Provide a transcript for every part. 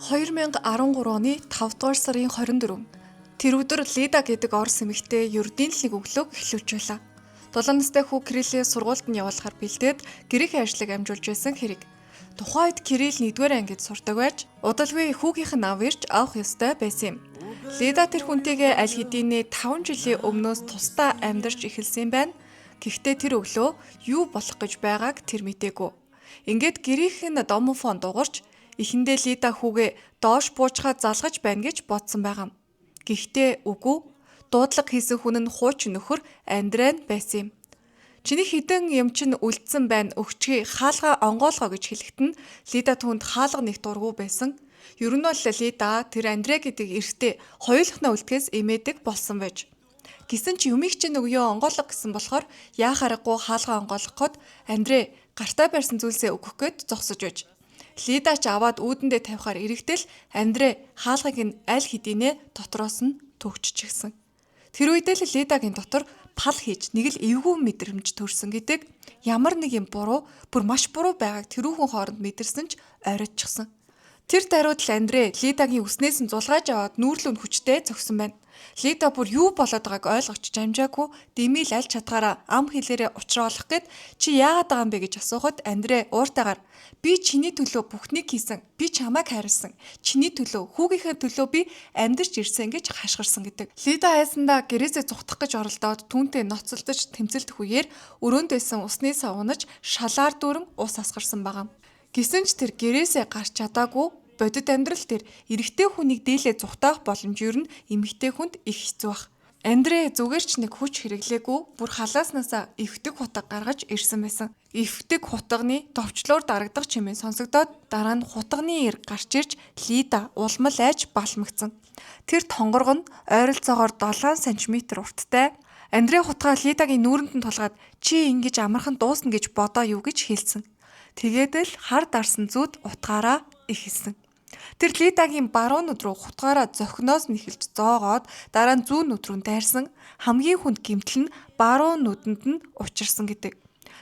2013 оны 5 дугаар сарын 24. Тэр өдөр Лида гэдэг орос эмэгтэй ердийн л нэг өглөөг эхлүүлж байлаа. 7 настай хүү Кириллээ сургуульд нь явуулахар бэлдээд гэрийнхээ ажлыг амжуулж байсан хэрэг. Тухайн үед Кирилл 1-р ангид сурдаг байж, удалгүй хүүгийнх нь ав ирж авах ёстой байсан юм. Лида тэр хүнтэйгээ аль хэдийнэ 5 жилийн өмнөөс тусдаа амьдарч эхэлсэн юм байна. Гэхдээ тэр өглөө юу болох гэж байгааг тэр мдээгүй. Ингээд гэрийнх нь домофон дуугарч эхэндээ Лида хүүгээ доош буучхаа залгаж байна гэж бодсон байгаа юм. Гэхдээ үгүй, дуудлага хийсэн хүн нь хуучин нөхөр Андрей нь байсан юм. Чиний хэдэн юм чинь үлдсэн байна, өгчгий, хаалгаа онгоолгоо гэж хэлэхэд нь Лида түүнд хаалга нэг дургүй байсан. Ер нь бол Лида тэр Андрей гэдэг эрэгтэй хоёулахнаа үлдэхээс эмээдэг болсон байж. Гэсэн чи юмыг чинь өгөө онгоолго гэсэн болохоор яах аргагүй хаалгаа онгойлгоход Андрей гартаа барьсан зүйлсээ өгөх гээд зогсож байж. Лида ч аваад үүдэндээ тавихаар эрэхтэл Андрей хаалгыг нь аль хэдийнэ дотроос нь төгччихсэн. Тэр үедээ л Лидагийн дотор пал хийж нэг л эвгүй мэдрэмж төрсөн гэдэг. Ямар нэг юм буруу, бүр маш буруу байгааг тэрүүхэн хооронд мэдэрсэн ч оройтчихсан. Тэр даруйд л Андрей Лидагийн үснээс нь зулгааж аваад нүүрлүүн хүчтэй зогсон байна. Лида бүр юу болоод байгааг ойлгоч амжаагүй дэмийл аль чадгаараа ам хэлээрээ учруулах гээд чи яагаад байгаа юм бэ гэж асуухад Андрей ууртайгаар би чиний төлөө бүхнийг хийсэн. Би чамайг хайрлсан. Чиний төлөө, хүүгийнхээ төлөө би амьдарч ирсэн гэж хашгирсан гэдэг. Лида айсандаа гэрээсээ зугтах гэж оролдоод түүнтэй ноцолдож тэмцэлдэх үеэр өрөөнд байсан усны сав унаж шалаар дүүрэн ус асгарсан байгаа. Гэсэн ч тэр гэрээсээ гарч чадаагүй бодит амьдрал дээр эрэгтэй хүнийг дээлээ зугтаах боломж ер нь эмэгтэй хүнд их хэцүү бах. Андрей зүгээр ч нэг хүч хэрэглээгүй бүр халааснасаа эвхдэг хутга гаргаж ирсэн байсан. Эвхдэг хутганы товчлуур дарагдах чимээ сонсогдоод дараа нь хутганы эр гарч ирж Лида улмал айж балмагцсан. Тэр тонгорго нь ойролцоогоор 7 см урттай. Андрей хутгаа Лидагийн нүүрэнд нь тулгаад чи ингэж амархан дуусна гэж бодоо юу гэж хэлсэн. Тэгээд л хар дарсан зүуд утгаараа эхэлсэн. Тэр Лидагийн баруун нүд рүү хутгаараа зохиноос нь эхэлж зоогоод дараа нь зүүн нүд рүү дайрсан. Хамгийн хүнд гэмтэл нь баруун нүдэнд нь учирсан гэдэг.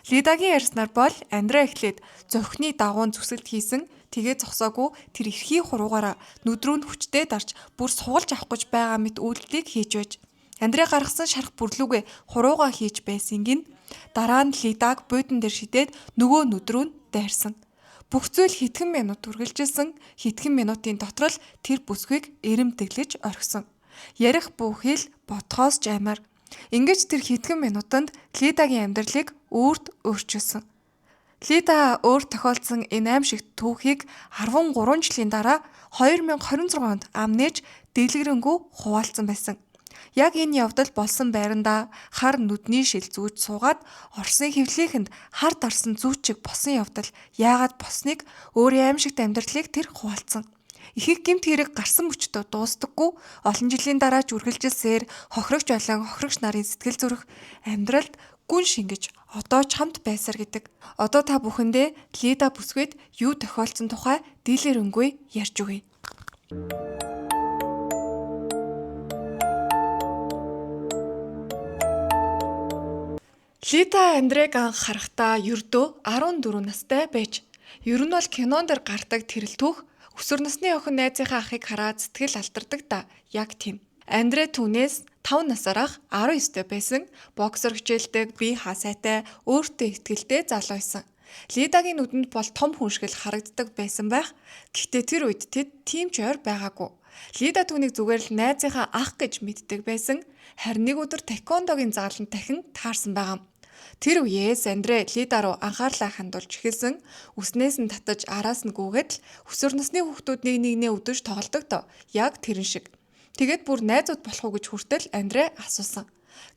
Лидагийн ярьснаар бол Андрей эхлээд зохины дагуун зүсэлт хийсэн. Тэгээ зогсоогүй тэр эрхий хуруугаараа нүд рүү нь хүчтэй дарж бүр сугалж авах гэж байгаа мэт үйлдэлийг хийж байж. Андрей гаргасан шарх бүрлүүгээ хуруугаа хийж байсан гин дараа нь Лидаг буудан дээр шидээд нөгөө нүд рүү нь дайрсан. Бүх зүйл хэдхэн минут үргэлжилсэн, хэдхэн минутын дотор л тэр бүсгүйг эрэмтэглэж орхисон. Ярих бүхий л бодхоос ч аймаар. Ингэж тэр хэдхэн минутанд Лидагийн амьдралыг өөрт өөрчилсөн. Лида өөр тохиолдсон энэ аимшигт түүхийг 13 жилийн дараа 2026 онд ам нээж дэлгэрэнгүй хуваалцсан байсан. Яг энэ явдал болсон байрандаа хар нүдний шил зүүж суугаад Оросын хэвлэлийнхэнд хар дарсан зүүчиг болсон явдал яагаад болсныг өөрийн аимшигт амьдралыг тэр хуваалцсан. Ихэнх гэмт хэрэг гарсан мөчтөө дуустдаггүй, олон жилийн дараа ч үргэлжилсээр хохирогч болон хохирогч нарын сэтгэл зүрх амьдралд гүн шингэж одоо ч хамт байсаар гэдэг. Одоо та бүхэндээ Лида бүсгүйд юу тохиолдсон тухай дийлэрэнгүй ярьж өгье. Лида Андрейг анх харахтаа ердөө 14 настай байж, ер нь бол кинон дээр гардаг тэрэл түүх өсвөр насны охин найзынхаа ахыг хараад сэтгэл алдардаг да, яг тийм. Андрей түүнээс 5 насаар ах 19-тэй байсан, боксер хичээлдэг, бие хаасайтай, өөртөө итгэлтэй залуу байсан. Лидагийн нүдэнд бол том хүн шиг л харагддаг байсан байх. Гэхдээ тэр үед тэд тийм ч ойр байгаагүй. Лида түүнийг зүгээр л найзынхаа ах гэж мэддэг байсан. Харин нэг өдөр таеквондогийн зааланд дахин таарсан байгаа юм. Тэр үеэс Андрей Лида руу анхаарлаа хандуулж эхэлсэн. Үснээс нь татаж араас нь гүгээд л өсвөр насны хүүхдүүд нэг нэгнээ өдөж тоглодог доо. Яг тэрэн шиг. Тэгээд бүр найзууд болох уу гэж хүртэл Андрей асуусан.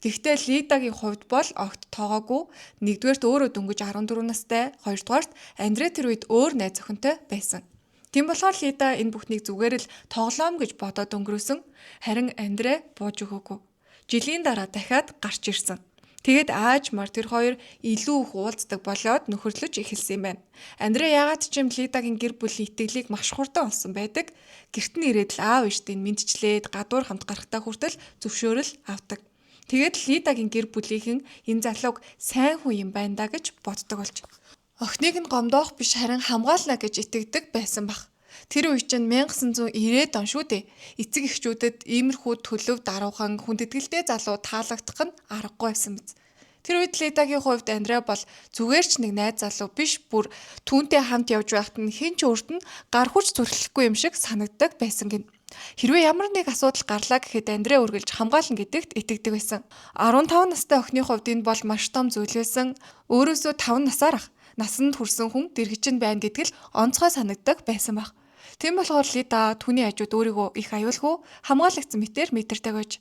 Гэхдээ Лидагийн хувьд бол огт тоогоогүй. Нэгдүгээрт өөрөө дөнгөж 14 настай, хоёрдугаарт Андрей тэр үед өөр найз охинтой байсан. Тийм болохоор Лида энэ бүхнийг зүгээр л тоглоом гэж бодоод өнгөрөөсөн. Харин Андрей бууж өгөөгүй. Жилийн дараа дахиад гарч ирсэн. Тэгээд аажмаар тэр хоёр илүү их уулздаг болоод нөхөрлөж эхэлсэн юм байна. Андрей яагаад ч юм Лидагийн гэр бүлийн итгэлийг маш хурдан олсон байдаг. Гэрт нь ирээд л аав ээжтэй нь мэдчлээд гадуур хамт гарахтаа хүртэл зөвшөөрөл авдаг. Тэгээд Лидагийн гэр бүлийнхэн энэ залууг сайн хүн юм байна да гэж боддог болж. Охиныг нь гомдоох биш харин хамгаална гэж итгэдэг байсан баг. Тэр үе чинь 1990-ад он шүү дээ. Эцэг эхчүүдэд иймэрхүү төлөв даруухан хүндэтгэлтэй залуу таалагдах нь аргагүй байсан биз. Тэр үед Лидагийн хувьд Андре бол зүгээр ч нэг найз залуу биш, бүр түүнтэй хамт явж байхад нь хэн ч өөрт нь гар хүч зүрхлэхгүй юм шиг санагддаг байсан гэнэ. Хэрвээ ямар нэг асуудал гарлаа гэхэд Андре үргэлж хамгаална гэдэгт итгэдэг байсан. 15 настай охины хувьд энэ бол маш том зүйл байсан. Өөрөөсөө 5 насаар ах насанд хүрсэн хүн дэргэж нь байна гэдг л онцгой санагддаг байсан байх. Тийм болохоор Лида түүний хажууд өөрийгөө их аюулгүй хамгаалагдсан мэтээр мэдэрдэг байж.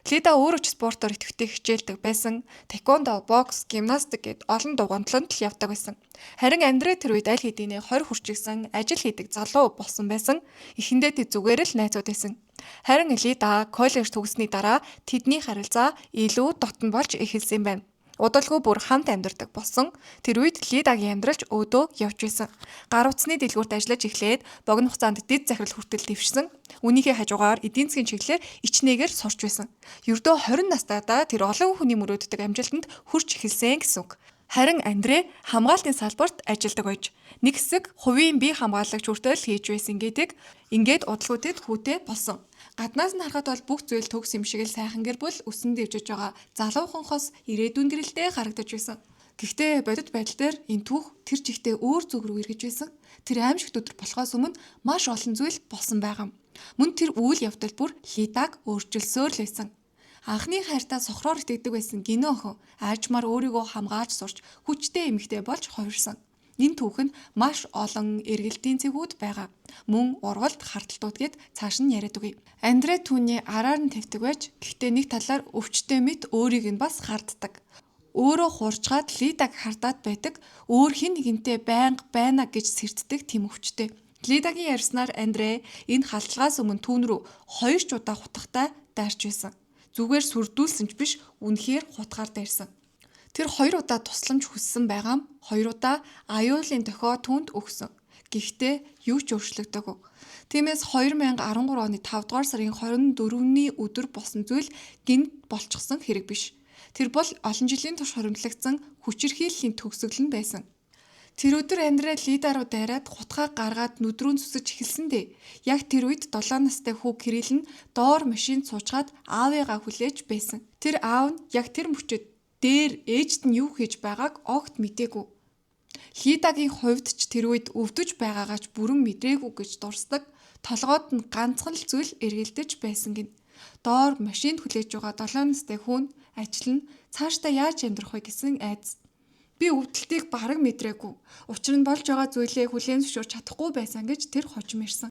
Лида өөрөө ч спортоор идэвхтэй хичээлдэг байсан. Таеквондо, бокс, гимнастик гээд олон дугандланд л явдаг байсан. Харин Андре тэр үед аль хэдийнэ 20 хүрчихсэн ажил хийдэг залуу болсон байсан. Эхэндээ тэд зүгээр л найзууд байсан. Харин Лида коллеж төгссөний дараа тэдний харилцаа илүү дотно болж эхэлсэн юм байна. Удалгүй бүр хамт амьдардаг болсон. Тэр үед Лидагийн амьдралч өөдөө явж байсан. Гар утасны дэлгүүрт ажиллаж эхлээд богино хугацаанд дэд захирал хүртэл дэвшсэн. Үүнийхээ хажуугаар эдийн засгийн чиглэлээр ичнээгээр сурч байсан. Ердөө 20 настайдаа тэр олон хүний мөрөөддөг амжилтанд хүрч эхэлсэн гэсэн үг. Харин Андре хамгаалтын салбарт ажилладаг байж нэг хэсэг хувийн бие хамгаалагч хүртэл хийж байсан гэдэг. Ингээд удалгүй тэд хүүтэй болсон. Гаднаас нь харахад бол бүх зүйл төгс юм шиг л сайхан гэр бүл өсөн дэвжиж байгаа залуухан хос ирээдүйн гэрэлтэй харагдаж байсан. Гэхдээ бодит байдал дээр энэ түүх тэр чигтээ өөр зүг рүү эргэж байсан. Тэр аимшигт өдөр болохоос өмнө маш олон зүйл болсон байгаа. Мөн тэр үйл явдал бүр Лидаг өөрчилсөөр л байсан. Анхны хайртаа сохроор итгэдэг байсан гинөө охин аажмаар өөрийгөө хамгаалж сурч хүчтэй эмэгтэй болж хувирсан. Энэ түүх нь маш олон эргэлтийн цэгүүд байгаа. Мөн ургалд хардталтууд гээд цааш нь яриад өгье. Андре түүний араар нь тавьдаг байж, гэхдээ нэг талаар өвчтэй мэт өөрийг нь бас харддаг. Өөрөө хуурчгаад Лидаг хардаад байдаг, өөр хэн нэгэнтэй байнга байна гэж сэрддэг тийм өвчтэй. Лидагийн ярьснаар Андре энэ халдлагаас өмнө түүн рүү 2 ч удаа хутгатай дайрч байсан. Зүгээр сүрдүүлсэн ч биш, үнэхээр хутгаар дайрсан. Тэр 2 удаа тусламж хүссэн байгаа юм. 2 удаа аюулын дохио түүнд өгсөн. Гэхдээ юу ч өөрчлөгдөөгүй. Тиймээс 2013 оны 5 дугаар сарын 24-ний өдөр болсон зүйл гэнэт болчихсон хэрэг биш. Тэр бол олон жилийн турш хоримтлагдсан хүчирхийллийн төгсгөл нь байсан. Тэр өдөр Андре Лида руу дайраад хутгаа гаргаад нүд рүү зүсэж эхэлсэн дээ. Яг тэр үед 7 настай хүү Кирилл нь доор машинд суучгаад аавыгаа хүлээж байсан. Тэр аав нь яг тэр мөчөд дээр ээжд нь юу хийж байгааг огт мдээгүй. Лидагийн хувьд ч тэр үед өвдөж байгаагаа ч бүрэн мэдрээгүй гэж дурсдаг. Толгойд нь ганцхан л зүйл эргэлдэж байсан гэнэ. Доор машинд хүлээж байгаа 7 настай хүн ажил нь цаашдаа яаж амьдрах вэ гэсэн айдас. Би өвдөлтийг бараг мэдрээгүй. Учир нь болж байгаа зүйлээ хүлээн зөвшөөрч чадахгүй байсан гэж тэр хожим ярьсан.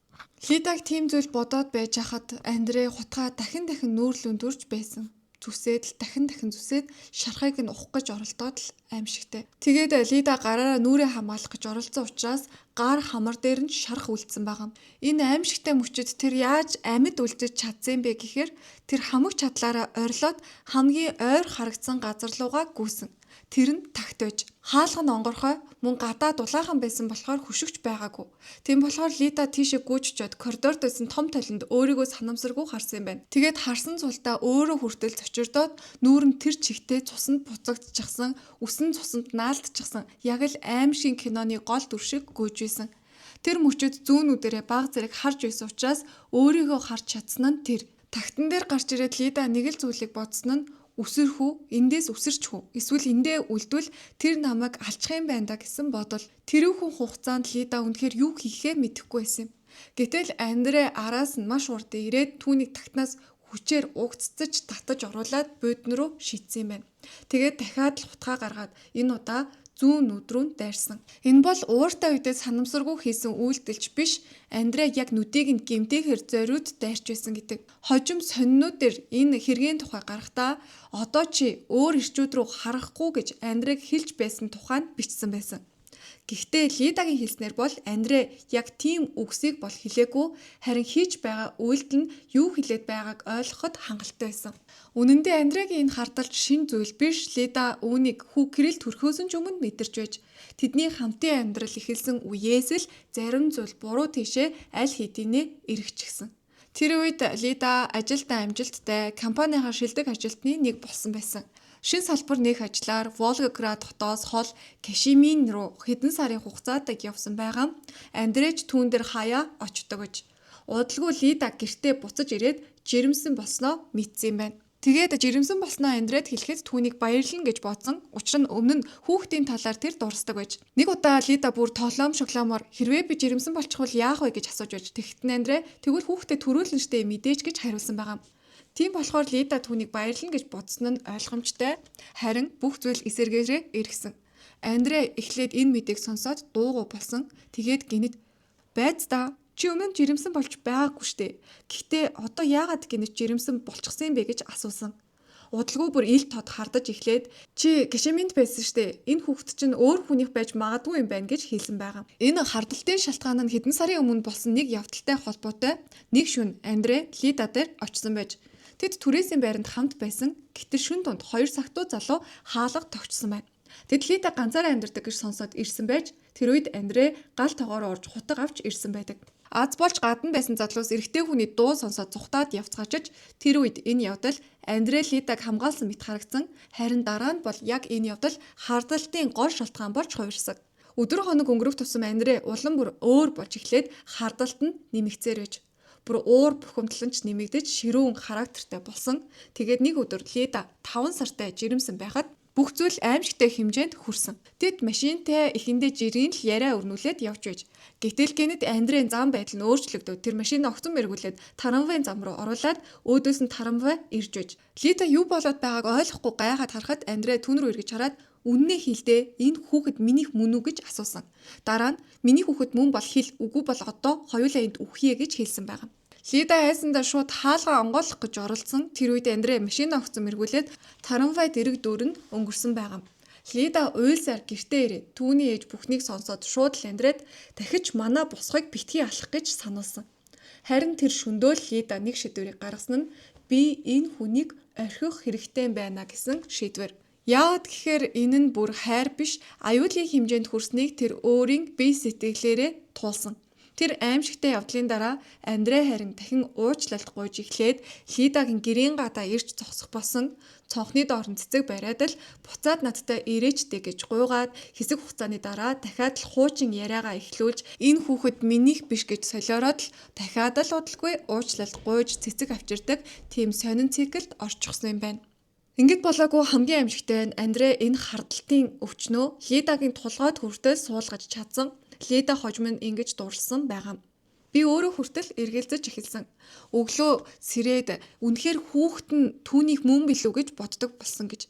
Лидаг тийм зүйл бодоод байж хахад Андре хутгаа дахин дахин нүүрлэн дүрж байсан. Зүсээд л дахин дахин зүсээд шархыг нь ухах гэж оролдоод л аимшигтэй. Тэгээд Лида гараараа нүрээ хамгаалах гэж оролцсон учраас гар хамар дээр нь шарх үлдсэн байгаа. Энэ аимшигтай мөчөд тэр яаж амьд үлдэж чадсан бэ гэхээр тэр хамаг чадлаараа орилоод хамгийн ойр харагдсан газар руугаа гүйсэн. Тэр нь тагт байж хаалга нь онгорхой мөн гадаа дулаахан байсан болохоор хөшигч байгаагүй. Тийм болохоор Лида тийшээ гүйж очиод коридорт байсан том талинд өөрийгөө санамсаргүй харсан юм байна. Тэгээд харсан сулдаа өөрөө хүртэл цочирдоод нүүр нь тэр чигтээ цуснд буцагдчихсан, үсэн цуснд наалдчихсан. Яг л аимшигын киноны гол дүр шиг гүйж байсан. Тэр мөчөд зүүн нүдэрээ баг зэрэг харж байсан учраас өөрийгөө харж чадсан нь тэр. Тагтан дээр гарч ирээд Лида нэг л зүйлийг бодсон нь үсэрх үү, эндээс үсэрч үү, эсвэл эндээ үлдвэл тэр намайг алчих юм байна да гэсэн бодол. Тэрүүхэн хугацаанд Лида үнэхээр юу хийхээ мэдэхгүй байсан юм. Гэтэл Андре араас нь маш урд ирээд түүнийг тагтнаас хүчээр угццаж татаж оруулаад буудан руу шидсэн юм байна. Тэгээд дахиад л хутгаа гаргаад энэ удаа зүүн нүд рүү дайрсан. Энэ бол ууртай үедээ санамсаргүй хийсэн үйлдэлч биш, Андре яг нүдийг нь гэмтээхээр зориуд дайрч байсан гэдэг. Хожим сонинууд дээр энэ хэргийн тухай гарахдаа одоо чи өөр эрчүүд рүү харахгүй гэж Андрег хэлж байсан тухай нь бичсэн байсан. Гэхдээ Лидагийн хэлснээр бол Андре яг тийм үгсийг бол хэлээгүй, харин хийж байгаа үйлдэл нь юу хэлээд байгааг ойлгоход хангалттай байсан. Үнэн дээр Андрегийн энэ хардалч шинэ зүйл биш. Лида үүнийг хүү Кирилл төрхөөсөн ч өмнө мэдэрч байж тэдний хамтын амьдрал эхэлсэн үеэс л зарим зүйл буруу тийшээ аль хэдийнэ эргэчихсэн. Тэр үед Лида ажилдаа амжилттай компанийнхаа шилдэг ажилтны нэг болсон байсан. Шин салбар нэх ажлаар Волгоград хотоос хол Кашимин руу хэдэн сарын хугацаатай явсан байгаа. Андрейч түүн дээр хаяа очдог гэж. Удалгүй Лида гэртээ буцаж ирээд жирэмсэн болсноо мэдсэн юм байна. Тэгээд жирэмсэн болсноо Андрейд хэлэхэд түүнийг баярлна гэж бодсон. Учир нь өмнө нь хүүхдийн талаар тэр дурсдаг байж. Нэг удаа Лида бүр толоом шокламоор хэрвээ би жирэмсэн болчихвол яах вэ гэж асууж байж. Тэгэхдээ Андрей тэгвэл хүүхдээ төрүүлнэ штэ мэдээж гэж хариулсан байгаа. Тийм болохоор Лида түүнийг баярлна гэж бодсон нь ойлгомжтой. Харин бүх зүйл эсэргээрээ эргэсэн. Андрей эхлээд энэ мэдээг сонсоод дуугүй болсон. Тэгээд гинэт байц та чи өмнө нь жирэмсэн болж байгаагүй штэ. Гэхдээ одоо яагаад гинэт жирэмсэн болчихсон юм бэ гэж асуусан. Удалгүй бүр ил тод хардаж эхлээд чи Кашеминд байсан штэ. Энэ хүүхэд чинь өөр хүнийх байж магадгүй юм байна гэж хэлсэн байгаа. Энэ хардалтын шалтгаан нь хэдэн сарын өмнө болсон нэг явдалтай холбоотой нэг шөнө Андрей Лида дээр очсон байж. Тэд түрээсийн байранд хамт байсан. Гэтэл шөнө дунд хоёр сагтуу залуу хаалга тогтсон байна. Тэд Лида ганцаараа амьдардаг гэж сонсоод ирсэн байж тэр үед Андрей гал тогоор орж хутга авч ирсэн байдаг. Аз болж гадна байсан залуус эрэгтэй хүний дуу сонсоод зүхтаад явцгаачж тэр үед энэ явдал Андрей Лидаг хамгаалсан мэт харагдсан. Харин дараа нь бол яг энэ явдал хардалтын гол шалтгаан болж хувирсан. Өдөр хоног өнгөрөх тусам Андрей улам бүр өөр болж эхлээд хардалт нь нэмэгцээр байж. Бүр уур бухимдал нь ч нэмэгдэж ширүүн характертай болсон. Тэгээд нэг өдөр Лида 5 сартай жирэмсэн байхад бүх зүйл аимшигтай хэмжээнд хүрсэн. Тэд машинтай эхэндээ жирийн л яриа өрнүүлээд явж байж. Гэтэл гэнэт Андрейн зам байдал нь өөрчлөгдөөд тэр машин огцон мэргүүлээд трамвайн зам руу оруулаад өөдөөс нь трамвай ирж байж. Лида юу болоод байгааг ойлгохгүй гайхаад харахад Андрей түн рүү эргэж хараад үннээ хэлдээ энэ хүүхэд минийх мөн үү гэж асуусан. Дараа нь миний хүүхэд мөн бол хэл үгүй бол одоо хоёулаа энд үхье гэж хэлсэн байгаа. Лида айсандаа шууд хаалгаа онгойлгох гэж оролдсон. Тэр үед Андрей машин огцон мэргүүлээд трамвай дэрэг дүүрэн өнгөрсөн байгаа. Лида уйлсаар гэртээ ирээд түүний ээж бүхнийг сонсоод шууд л Андрейд дахиж манаа босхойг битгий алах гэж сануулсан. Харин тэр шөндөөл Лида нэг шийдвэрийг гаргасан нь би энэ хүнийг орхих хэрэгтэй байна гэсэн шийдвэр. Яагаад гэхээр энэ нь бүр хайр биш аюулын хэмжээнд хүрснийг тэр өөрийн бие сэтгэлээрээ туулсан. Тэр аимшигтай явдлын дараа Андрей харин дахин уучлалт гуйж эхлээд Лидагийн гэрийн гадаа ирж зогсох болсон. Цонхны доор нь цэцэг бариад л буцаад надтай ирээч дээ гэж гуйгаад хэсэг хугацааны дараа дахиад л хуучин яриагаа эхлүүлж энэ хүүхэд минийх биш гэж солиороод л дахиад л удалгүй уучлалт гуйж цэцэг авчирдаг тийм сонин циклд орчихсон юм байна. Ингээд болоогүй хамгийн аимшигтай нь Андрей энэ хардалтын өвчнөө Лидагийн тулгойд хүртэл суулгаж чадсан. Лида хожим нь ингэж дурлсан байгаа. Би өөрөө хүртэл эргэлзэж эхэлсэн. Өглөө сэрээд үнэхээр хүүхэд нь түүнийх мөн билүү гэж боддог болсон гэж.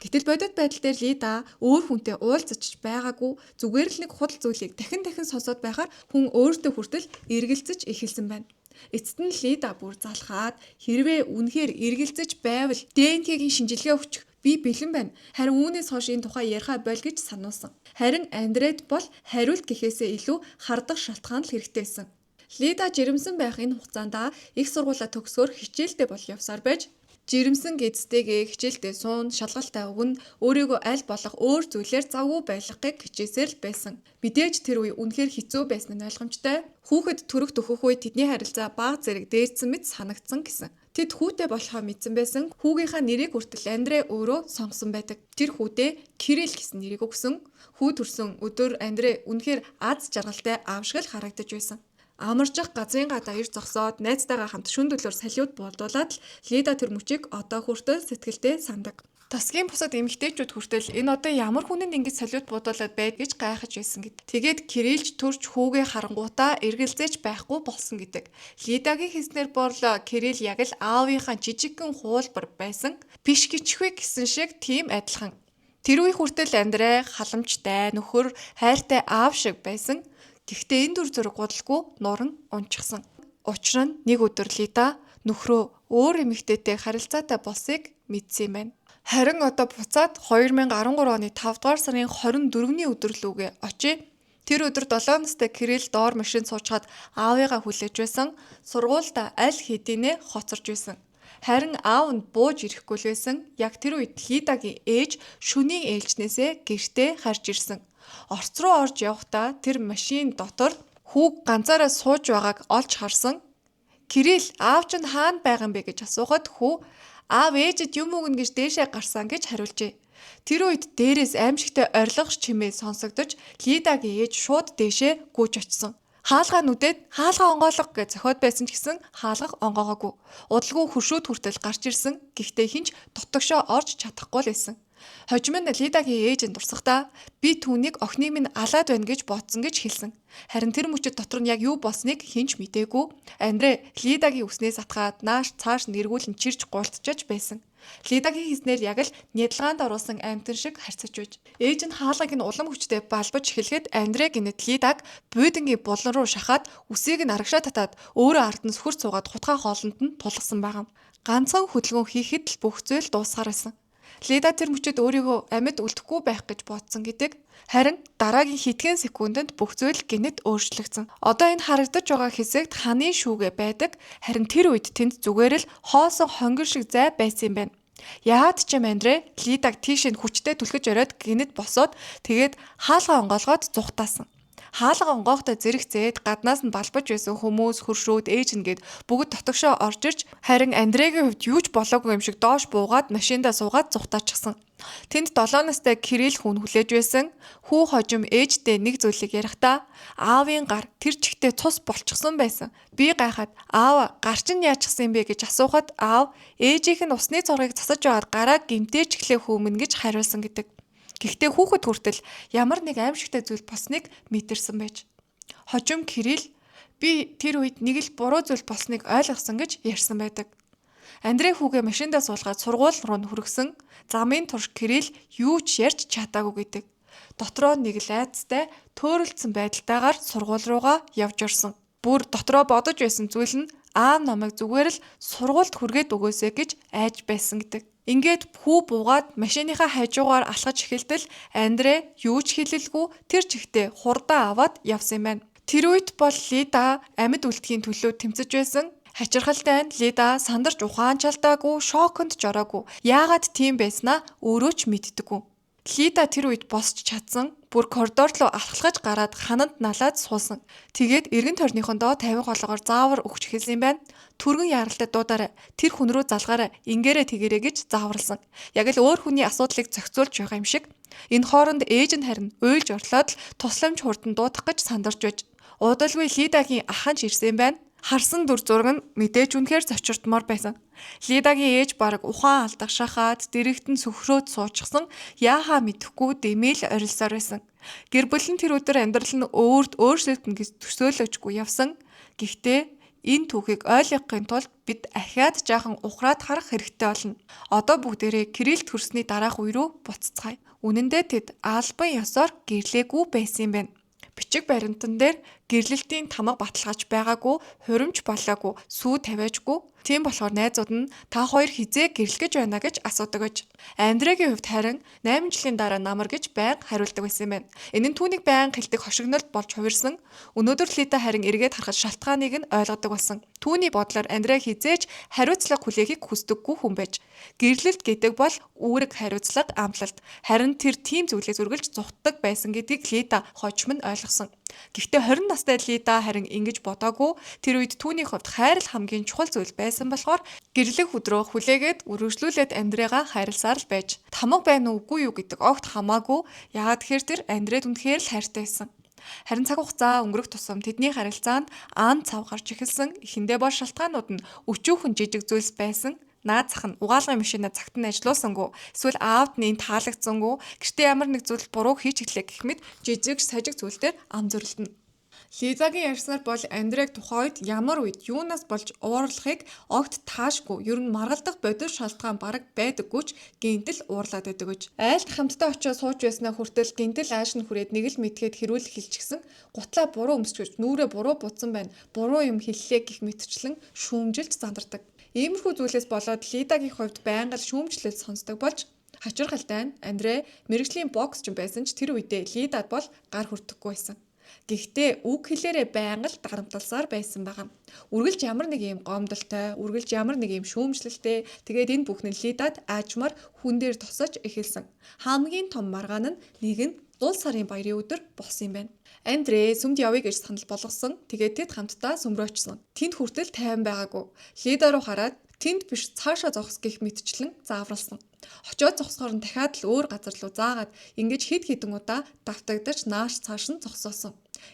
Гэтэл бодит байдал дээр Лида өөр хүнтэй уулзаж байгаагүй зүгээр л нэг худал зүйлийг дахин дахин сонсоод байхаар хүн өөртөө хүртэл эргэлзэж эхэлсэн байна. Эцэст нь Лида бүр залхаад хэрвээ үнэхээр эргэлзэж байвал ДНК-гийн шинжилгээ өгчих би бэлэн байна. Харин үүнээс хойш энэ тухай яриахаа боль гэж сануулсан. Харин Андрейд бол хариулт гэхээсээ илүү хардах шалтгаан л хэрэгтэй байсан. Лида жирэмсэн байх энэ хугацаанд их сургуулаа төгсгөр хичээлдээ бол явсаар байж жирэмсэн гэдэстэйгээ хичээлдээ суун, шалгалтаа өгнө, өөрийгөө аль болох өөр зүйлээр завгүй байлгахыг хичээсээр л байсан. Мэдээж тэр үе үнэхээр хэцүү байсан нь ойлгомжтой. Хүүхэд төрөх төхөх үе тэдний харилцаа бага зэрэг дээдсэн мэт санагдсан гэсэн. Тэд хүүтэй болохоо мэдсэн байсан. Хүүгийнхаа нэрийг хүртэл Андрей өөрөө сонгосон байдаг. Тэр хүүдээ Кирилл гэсэн нэрийг өгсөн. Хүү төрсөн өдөр Андрей үнэхээр аз жаргалтай аав шиг л харагдаж байсан. Амарчих газрын гадаа ирж зогсоод найзтайгаа хамт шүн дөлөөр салют буулдуулаад л Лида тэр мөчийг одоо хүртэл сэтгэлдээ сандаг. Тасгийн бусад эмэгтэйчүүд хүртэл энэ одоо ямар хүнэнд ингэж салют буудуулаад байд гэж гайхаж байсан гэд. Тэгээд Кириллч төрч хүүгээ харангуутаа эргэлзээж байхгүй болсон гэдэг. Лидагийн хэлснээр бол Кирилл яг л аавынхаа жижигхэн хуулбар байсан. Биш гिचгүй гэсэн шиг тийм адилхан. Тэр үе хүртэл Андрей халамжтай, нөхөр, хайртай аав шиг байсан. Гэхдээ энэ дүр зураг гудалгүй нуран унчихсан. Учир нь нэг өдөр Лида нөхрөө өөр эмэгтэйтэй харилцаатай болсыг мэдсэн юм байна. Харин одоо буцаад 2013 оны 5 дугаар сарын 24-ний өдөр лүүгээ очие. Тэр өдөр 7 настай Кирилл доор машинд суучгаад аавыгаа хүлээж байсан. Сургуульдаа аль хэдийнэ хоцорж байсан. Харин аав нь бууж ирэхгүй л байсан. Яг тэр үед Лидагийн ээж шөнийн ээлжнээсээ гэртээ харж ирсэн. Орц руу орж явахдаа тэр машин дотор хүүг ганцаараа сууж байгааг олж харсан. Кирилл аав чинь хаана байгаа юм бэ гэж асуухад хүү Аав ээжэд юм өгнө гэж дээшээ гарсан гэж хариулжээ. Тэр үед дээрээс аимшигтай орилгош чимээ сонсогдож Лидагийн ээж шууд дээшээ гүйж очсон. Хаалгаа нүдээд хаалгаа онгойлго гэж зохиод байсан ч гэсэн хаалга онгоогоогүй. Удалгүй хөршүүд хүртэл гарч ирсэн. Гэхдээ хэн ч дотогшоо орж чадахгүй л байсан. Хожим нь Лидагийн ээж нь дурсахдаа би түүнийг охиныг минь алаад байна гэж бодсон гэж хэлсэн. Харин тэр мөчид дотор нь яг юу болсныг хэн ч мдээгүй. Андрей Лидагийн үснээс атгаад нааш цааш нэргүүлэн чирч гултчаж байсан. Лидагийн хийснээр яг л нядалгаанд оруулсан амьтан шиг харьцаж байж. Ээж нь хаалгыг нь улам хүчтэй балбаж эхлэхэд Андрей гэнэт Лидаг буудангийн булан руу шахаад үсийг нь арагшаа татаад өөрөө ард нь сөхөр суугаад хутгаа хоолонд нь тулгасан байгаа. Ганцхан хөдөлгөөн хийхэд л бүх зүйл дуусгаар байсан. Лида тэр мөчид өөрийгөө амьд үлдэхгүй байх гэж бодсон гэдэг. Харин дараагийн хэдхэн секундэд бүх зүйл гэнэт өөрчлөгдсөн. Одоо энэ харагдаж байгаа хэсэгт ханы шүүгээ байдаг. Харин тэр үед тэнд зүгээр л хоосон хонгор шиг зай байсан юм байна. Яагаад ч юм Андрей Лидаг тийш нь хүчтэй түлхэж оройд гэнэт босоод тэгээд хаалгаа онгоолгоод зугатаасан. Хаалга онгоохтой зэрэгцээд гаднаас нь балбаж байсан хүмүүс, хөршүүд, ээж нь гээд бүгд дотогшоо орж ирж харин Андрейгийн хувьд юу ч болоогүй юм шиг доош буугаад машиндаа суугаад зугатаачихсан. Тэнд 7 настай Кирилл хүн хүлээж байсан. Хүү хожим ээжтэй нэг зүйлийг ярихдаа аавын гар тэр чигтээ цус болчихсон байсан. Би гайхаад аава гар чинь яачихсан юм бэ гэж асуухад аав ээжийнх нь усны цоргийг засаж байгаад гараа гэмтээчихлээ хүмүүн гэж хариулсан гэдэг. Гэхдээ хүүхэд хүртэл ямар нэг аимшигтай зүйл болсныг мэдэрсэн байж. Хожим Кирилл би тэр үед нэг л буруу зүйл болсныг ойлгосон гэж ярьсан байдаг. Андрей хүүгээ машиндаа суулгаад сургууль руу хүргэсэн. Замын турш Кирилл юу ч ярьж чадаагүй гэдэг. Дотроо нэг л айдастай төөрөлдсөн байдалтайгаар сургууль руугаа явж орсон. Бүр дотроо бодож байсан зүйл нь аав намайг зүгээр л сургуульд хүргээд өгөөсэй гэж айж байсан гэдэг. Ингээд хүү буугаад машиныхаа хажуугаар алхаж эхэлтэл Андрей юу ч хэлэлгүй тэр чигтээ хурдан аваад явсан юм байна. Тэр үед бол Лида амьд үлдэхийн төлөө тэмцэж байсан. Хачирхалтай нь Лида сандарч ухаанчалтаагүй, шоконд жороогүй. Яагаад тийм байснаа өөрөө ч мэддэггүй. Лида тэр үед босч чадсан. Бүр коридор руу алхалгаж гараад хананд налаад суусан. Тэгээд эргэн тойрныхондоо 50 голоогоор заавар өгч эхэлсэн юм байна. Түргэн яралтай дуудаарай. Тэр хүн рүү залгаарай. Ингээрэ тэгэрэ гэж зааварлсан. Яг л өөр хүний асуудлыг зохицуулж байгаа юм шиг. Энэ хооронд ээж нь харин уйлж орлоод л тусламж хурдан дуудах гэж сандарч байж. Удалгүй Лидагийн ах нь ч ирсэн юм байна. Харсан дүр зураг нь мэдээж үнэхээр зочирдмоор байсан. Лидагийн ээж бараг ухаан алдах шахаад дэрэгт нь сөхрөөд суучихсан, яахаа мэдэхгүй дэмэл орилсоор байсан. Гэр бүл нь тэр өдөр амьдрал нь өөрт өөрчлөгдөнө гэж төсөөлөөчгүй явсан. Гэхдээ энэ түүхийг ойлгохын тулд бид ахиад жаахан ухраад харах хэрэгтэй болно. Одоо бүгдээрээ Кирилл төрсний дараах үе рүү буцацгаая. Үнэн дээр тэд албан ёсоор гэрлээгүй байсан юм байна. Бичиг баримтан дээр гэрлэлтийн тамга баталгааж байгаагүй, хуримч болоогүй, сүү тавиажгүй. Тийм болохоор найзууд нь та хоёр хэзээ гэрлэх гэж байна гэж асуудаг гэж. Андрейгийн хувьд харин 8 жилийн дараа намар гэж байнга хариулдаг байсан юм байна. Энэ нь түүнийг байнга хэлдэг хошигнолд болж хувирсан. Өнөөдөр Лида харин эргээд харахад шалтгааныг нь ойлгодог болсон. Түүний бодлоор Андрей хэзээ ч хариуцлага хүлээхийг хүсдэггүй хүн байж. Гэрлэлт гэдэг бол үүрэг, хариуцлага, амлалт. Харин тэр тийм зүйлээс үргэлж зугтдаг байсан гэдгийг Лида хожим нь ойлгосон. Гэхдээ 20 настай Лида харин ингэж бодоогүй. Тэр үед түүний хувьд хайр л хамгийн чухал зүйл байсан болохоор гэрлэх өдрөө хүлээгээд үргэлжлүүлээд Андрейгаа хайрласаар л байж. Тамга байна уу үгүй юу гэдэг огт хамаагүй. Яагаад тэгэхээр тэр Андрейд үнэхээр л хайртай байсан. Харин цаг хугацаа өнгөрөх тусам тэдний харилцаанд ан цав гарч эхэлсэн. Эхэндээ бол шалтгаанууд нь өчүүхэн жижиг зүйлс байсан. Наад зах нь угаалгын машина цагт нь ажиллуулсангүй, эсвэл аавд нь энэ таалагдсангүй, гэртээ ямар нэг зүйл буруу хийж эхлэе гэх мэт жижиг сажиг зүйл дээр ам зөрлөнө. Лизагийн ярьснаар бол Андрейг тухайн үед ямар үед юунаас болж уурлахыг огт таашгүй, ер нь маргалдах бодит шалтгаан бараг байдаггүй ч гинтэл уурлаад байдаг гэж. Айлд хамтдаа очиод сууж байснаа хүртэл гинтэл ааш нь хүрээд нэг л мэдгээд хэрүүл хэлчихсэн. Гутлаа буруу өмсчөж нүрээ буруу будсан байна. Буруу юм хэллээ гэх мэтчлэн шүүмжилж зандардаг. Иймэрхүү зүйлээс болоод Лидагийн хувьд байнга л шүүмжлэл сонсдог болж хачирхалтай нь Андрей мэргэжлийн боксч байсан ч тэр үедээ Лидад бол гар хүртэхгүй байсан. Гэхдээ үг хэлээрээ байнга л дарамтласаар байсан байгаа. Үргэлж ямар нэг юм гомдолтой, үргэлж ямар нэг юм шүүмжлэлтэй. Тэгээд энэ бүхэн нь Лидад аажмаар хүн дээр тосож эхэлсэн. Хамгийн том маргаан нь нэг нь дул сарын баярын өдөр болсон юм байна. Андрей сүмд явъя гэж санал болгосон. Тэгээд тэд хамтдаа сүм рүү очсон. Тэнд хүртэл тайван байгаагүй. Лида руу хараад Тэнд биш цаашаа зогс гэх мэтчлэн зааварласан. Очоод зогсохоор нь дахиад л өөр газар руу заагаад ингэж хэд хэдэн удаа давтагдаж нааш цааш нь зогсоосон.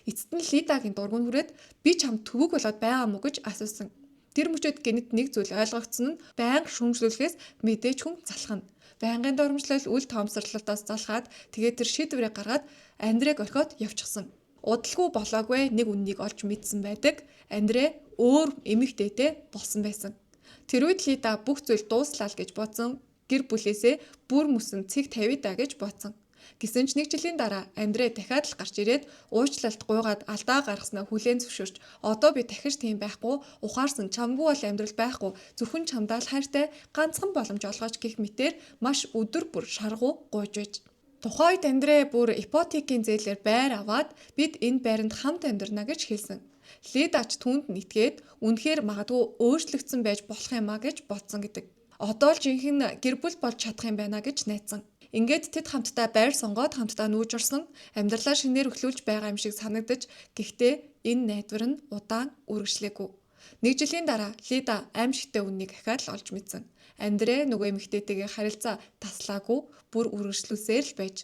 Эцэст нь Лидагийн дургуун хүрээд би чамд төвөг болоод байгаа мó гэж асуусан. Тэр мөчөд гэнэт нэг зүйл ойлгогдсон нь байнга шүүмжлүүлэхээс мэдээж хүн залхана. Байнгын дормжлол үл тоомсорлолтоос залхаад тэгээд тэр шийдвэрээ гаргаад Андрег орхиод явчихсан. Удалгүй болоогүй нэг үннийг олж мэдсэн байдаг. Андре өөр эмэгтэйтэй болсон байсан. Тэр үед Лида бүх зүйл дууслаа л гэж бодсон. Гэр бүлээсээ бүр мөсөн цэг тавья да гэж бодсон. Гэсэн ч нэг жилийн дараа Андре дахиад л гарч ирээд уучлалт гуйгаад алдаа гаргаснаа хүлээн зөвшөөрч одоо би дахиж тийм байхгүй, ухаарсан чамгүй бол амьдрал байхгүй, зөвхөн чамдаа л хайртай, ганцхан боломж олгооч гэх мэтээр маш өдөр бүр шаргуу гуйж байж. Тухайн үед Андре бүр ипотекийн зээлээр байр аваад бид энэ байранд хамт амьдрна гэж хэлсэн. Лида ч түүнд нь итгээд үнэхээр магадгүй өөрчлөгдсөн байж болох юм а гэж бодсон гэдэг. Одоо л жинхэнэ гэр бүл болж чадах юм байна гэж найдсан. Ингээд тэд хамтдаа байр сонгоод хамтдаа нүүж орсон, амьдралаа шинээр эхлүүлж байгаа юм шиг санагдаж, гэхдээ энэ найдвар нь удаан үргэлжлээгүй. Нэг жилийн дараа Лида аимшигтай үннийг ахиад л олж мэдсэн. Андре нөгөө эмэгтэйтэйгээ харилцаа таслаагүй, бүр үргэлжлүүлсээр л байж.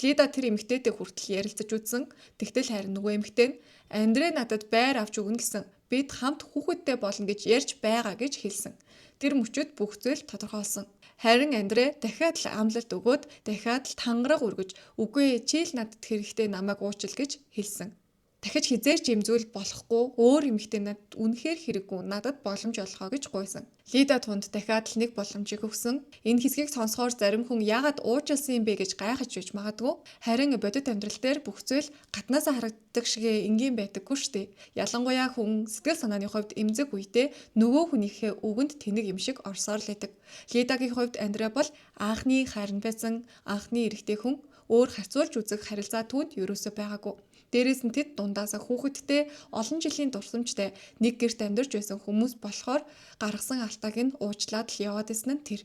Лида тэр эмэгтэйтэй хүртэл ярилцаж үзсэн. Тэгтэл харин нөгөө эмэгтэй нь Андре надад байр авч өгнө гэсэн, бид хамт хүүхэдтэй болно гэж ярьж байгаа гэж хэлсэн. Тэр мөчөд бүх зүйл тодорхойлсон. Харин Андре дахиад л амлалт өгөөд дахиад л тангараг өргөж үгүй ээ чи л надад хэрэгтэй, намайг уучил гэж хэлсэн. Дахиж хэзээ ч ийм зүйл болохгүй, өөр эмэгтэй надад үнэхээр хэрэггүй, надад боломж олгоо гэж гуйсан. Лида тунд дахиад л нэг боломжийг өгсөн. Энэ хэсгийг сонсохоор зарим хүн яагаад уучлсан юм бэ гэж гайхаж байж магадгүй. Харин бодит амьдрал дээр бүх зүйл гаднаасаа харагддаг шигээ энгийн байдаггүй шүү дээ. Ялангуяа хүн сэтгэл санааны хувьд эмзэг үедээ нөгөө хүнийхээ үгэнд тэнэг юм шиг орсоор л байдаг. Лидагийн хувьд Андре бол анхны хайр нь байсан, анхны эрэгтэй хүн, өөр харьцуулж үзэх харилцаа түүнд ерөөсөө байгаагүй. Дээрээс нь тэд дундаасаа хүүхэдтэй, олон жилийн дурсамжтай нэг гэрт амьдарч байсан хүмүүс болохоор гаргасан алдааг нь уучлаад л яваад исэн нь тэр.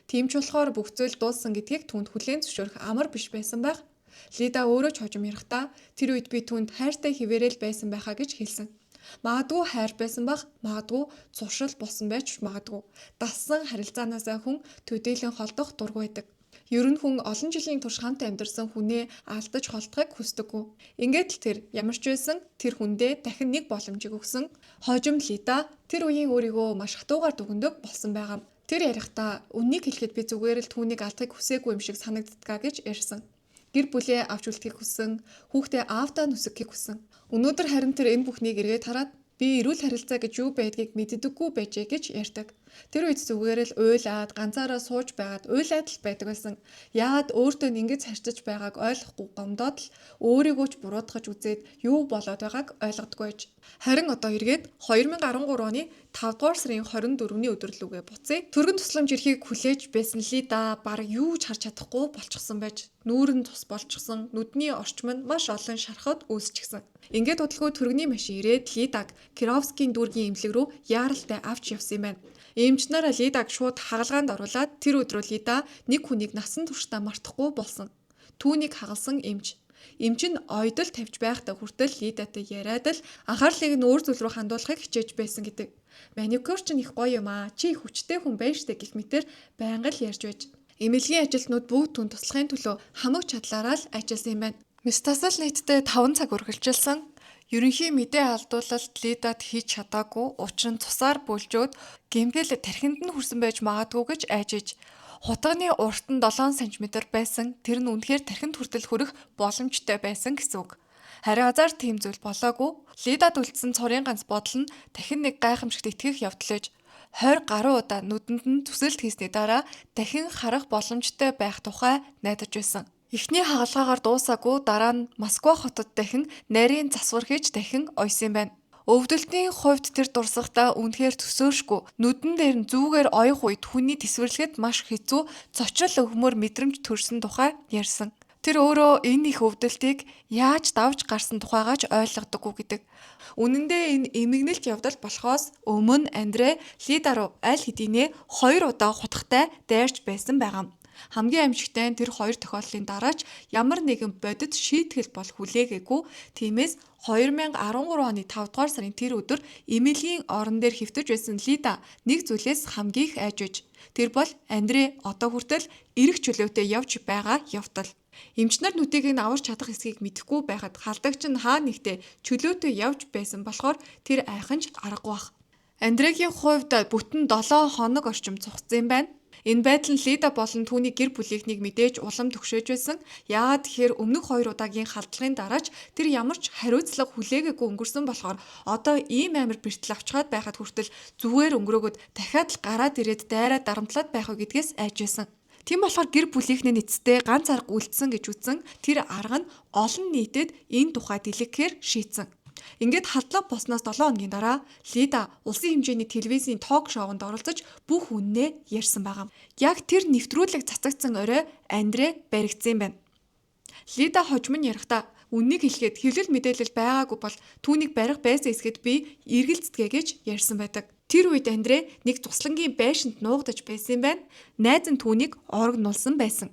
Тийм ч болохоор бүх зүйл дууссан гэдгийг түүнд хүлээн зөвшөөрөх амар биш байсан байх. Лида өөрөө ч хожим ярихдаа тэр үед би түүнд хайртай хэвээрээ л байсан байхаа гэж хэлсэн. Магадгүй хайр байсан байх, магадгүй зуршил болсон байж магадгүй. Дассан харилцаанаасаа хүн төдийлөн холдох дургүй байдаг. Ер нь хүн олон жилийн турш хамт амьдарсан хүнээ алдаж холдохыг хүсдэггүй. Ингээд л тэр ямар ч байсан тэр хүндээ дахин нэг боломжийг өгсөн. Хожим Лида тэр үеийн өөрийгөө маш хатуугаар дүгнэдэг болсон байгаа. Тэр ярихдаа үннийг хэлэхэд би зүгээр л түүнийг алдахыг хүсээгүй юм шиг санагддгаа гэж ярьсан. Гэр бүлээ авч үлдэхийг хүссэн, хүүхдээ аавдаа нүсгэхийг хүссэн. Өнөөдөр харин тэр энэ бүхнийг эргээд хараад би эрүүл харилцаа гэж юу байдгийг мэддэггүй байжээ гэж ярьдаг. Тэр үед зүгээр л уйлаад ганцаараа сууж байгаад уйлаад л байдаг байсан. Яагаад өөртөө ингэж харьцаж байгааг ойлгохгүй гомдоод л өөрийгөө ч буруутгаж үзээд юу болоод байгааг ойлгодгүй байж. Харин одоо эргээд 2013 оны 5 дугаар сарын 24-ний өдөр лүүгээ буцъя. Түргэн тусламж ирэхийг хүлээж байсан Лида бараг юу ч харж чадахгүй болчихсон байж. Нүүр нь цус болчихсон, нүдний орчим нь маш олон шархад үүсчихсэн. Ингээд удалгүй түргэний машин ирээд Лидаг Кировскийн дүүргийн эмнэлэг рүү яаралтай авч явсан юм байна. Эмч нар Лидаг шууд хагалгаанд оруулаад тэр өдрөө Лида нэг хүнийг насан туршдаа мартахгүй болсон. Түүнийг хагалсан эмч. Эмч нь ойдол тавьж байхдаа хүртэл Лидатай яриад л анхаарлыг нь өөр зүйл рүү хандуулахыг хичээж байсан гэдэг. Маникюр чинь их гоё юм аа. Чи их хүчтэй хүн байж штэ гэх мэтэр байнга л ярьж байж. Эмнэлгийн ажилтнууд бүгд түн туслахын төлөө хамаг чадлаараа л ажилласан юм байна. Мистасал нийтдээ 5 цаг үргэлжилсэн. Ерөнхий мэдээ алдуулалт Лидад хийж чадаагүй, учир нь цусаар бүлжөөд гэмтэл тархинд нь хүрсэн байж магадгүй гэж айжиж. Хутганы урт нь 7 см байсан. Тэр нь үнэхээр тархинд хүртэл хүрэх боломжтой байсан гэсэн үг. Харин азар тийм зүйл болоогүй. Лидад үлдсэн цорын ганц бодол нь дахин нэг гайхамшигт итгэх явдал ээж. 20 гаруй удаа нүдэнд нь зүсэлт хийсний дараа дахин харах боломжтой байх тухай найдаж байсан. Эхний хагалгаагаар дуусаагүй, дараа нь Москва хотод дахин нарийн засвар хийж дахин оёсон юм байна. Өвдөлтийн хувьд тэр дурсахдаа үнэхээр төсөөршгүй, нүдэн дээр нь зүүгээр оёх үед хүний тэсвэрлэхэд маш хэцүү цочрол өгмөр мэдрэмж төрсөн тухай ярьсан. Тэр өөрөө энэ их өвдөлтийг яаж давж гарсан тухайгаа ч ойлгодоггүй гэдэг. Үнэн дээр энэ эмгэнэлт явдал болохоос өмнө Андре Лида руу аль хэдийнэ 2 удаа хутгатай дайрч байсан байгаа юм. Хамгийн аимшигтай нь тэр хоёр тохиолдлын дараа ч ямар нэгэн бодит шийтгэл бол хүлээгээгүй. Тиймээс 2013 оны 5 дугаар сарын тэр өдөр Эмилийн орон дээр хэвтэж байсан Лида нэг зүйлээс хамгийн их айж байж. Тэр бол Андрей одоо хүртэл эрэх чөлөөтэй явж байгаа явдал. Эмч нар нүдийг нь аварч чадах эсхийг мэдэхгүй байхад халдагч нь хаа нэгтээ чөлөөтэй явж байсан болохоор тэр айхан ч аргагүй бах. Андрегийн хувьд бүтэн 7 хоног орчим цугцсан юм байна. Энэ байдал нь Лида болон түүний гэр бүлийнхнийг мэдээж улам төгшөөж байсан. Яагаад тэгэхээр өмнөх хоёр удаагийн халдлагын дараа ч тэр ямар ч хариуцлага хүлээгээгүй өнгөрсөн болохоор одоо ийм амар бэртэл авчгаад байхад хүртэл зүгээр өнгөрөөгөөд дахиад л гараад ирээд дайраа дарамтлаад байх уу гэдгээс айж байсан. Тийм болохоор гэр бүлийнхний эцэстээ ганц арга үлдсэн гэж үзсэн. Тэр арга нь олон нийтэд энэ тухай дэлгэхээр шийдсэн. Ингээд халдлага болсноос 7 хоногийн дараа Лида улсын хэмжээний телевизийн ток шоунд оролцож бүх үннээ ярьсан байгаа. Яг тэр нэвтрүүлэг цацагдсан орой Андрей баригдсан юм байна. Лида хожим нь ярихдаа үннийг хэлэхэд хэвлэл мэдээлэл байгаагүй бол түүнийг барих байсан эсэхэд би эргэлздэгэ гэж ярьсан байдаг. Тэр үед Андрей нэг цуслангийн байшинд нуугдаж байсан юм байна. Найз нь түүнийг орогнуулсан байсан.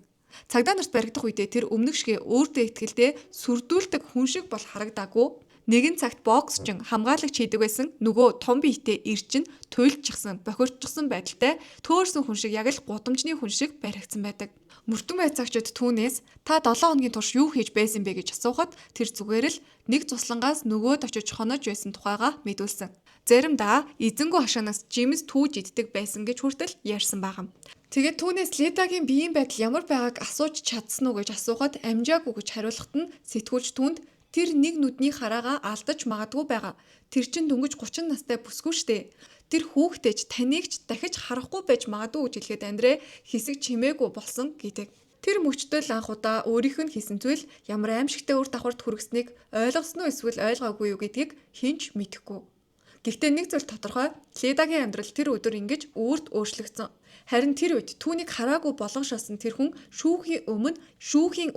Цагдаа нарт баригдах үедээ тэр өмнөх шигээ өөртөө ихтгэлтэй сүрдүүлдэг хүн шиг бол харагдаагүй. Нэгэн цагт боксчин хамгаалагч хийдэг байсан нөгөө том биетэй эр чинь туйлдчихсан, бохирдчихсан байдалтай төөрсөн хүн шиг яг л гудамжны хүн шиг баригдсан байдаг. Мөрдөн байцаагчид түүнээс та 7 хоногийн турш юу хийж байсан бэ гэж асуухад тэр зүгээр л нэг цуслангаас нөгөөд очиж хонож байсан тухайгаа мэдүүлсэн. Заримдаа эзэнгүү хашаанаас жимс түүж иддэг байсан гэж хүртэл ярьсан байгаа. Тэгээд түүнээс Лидагийн биеийн байдал ямар байгааг асууж чадсан уу гэж асуухад амжаагүй гэж хариулахад нь сэтгүүлч түүнд тэр нэг нүдний хараагаа алдаж магадгүй байгаа. Тэр чинь дөнгөж 30 настай бүсгүй штэ. Тэр хүүхдээ ч таныг ч дахиж харахгүй байж магадгүй гэж хэлэхэд Андрей хэсэг чимээгүй болсон гэдэг. Тэр мөчтөл анх удаа өөрийнх нь хийсэн зүйл ямар аимшигтай үр давхарт хүргэснийг ойлгосон уу эсвэл ойлгоогүй юу гэдгийг хэн ч мэдэхгүй. Гэхдээ нэг зүйл тодорхой. Лидагийн амьдрал тэр өдөр ингэж өөрт өөрчлөгдсөн. Харин тэр үед түүнийг хараагүй болгошоосон тэр хүн шүүхийн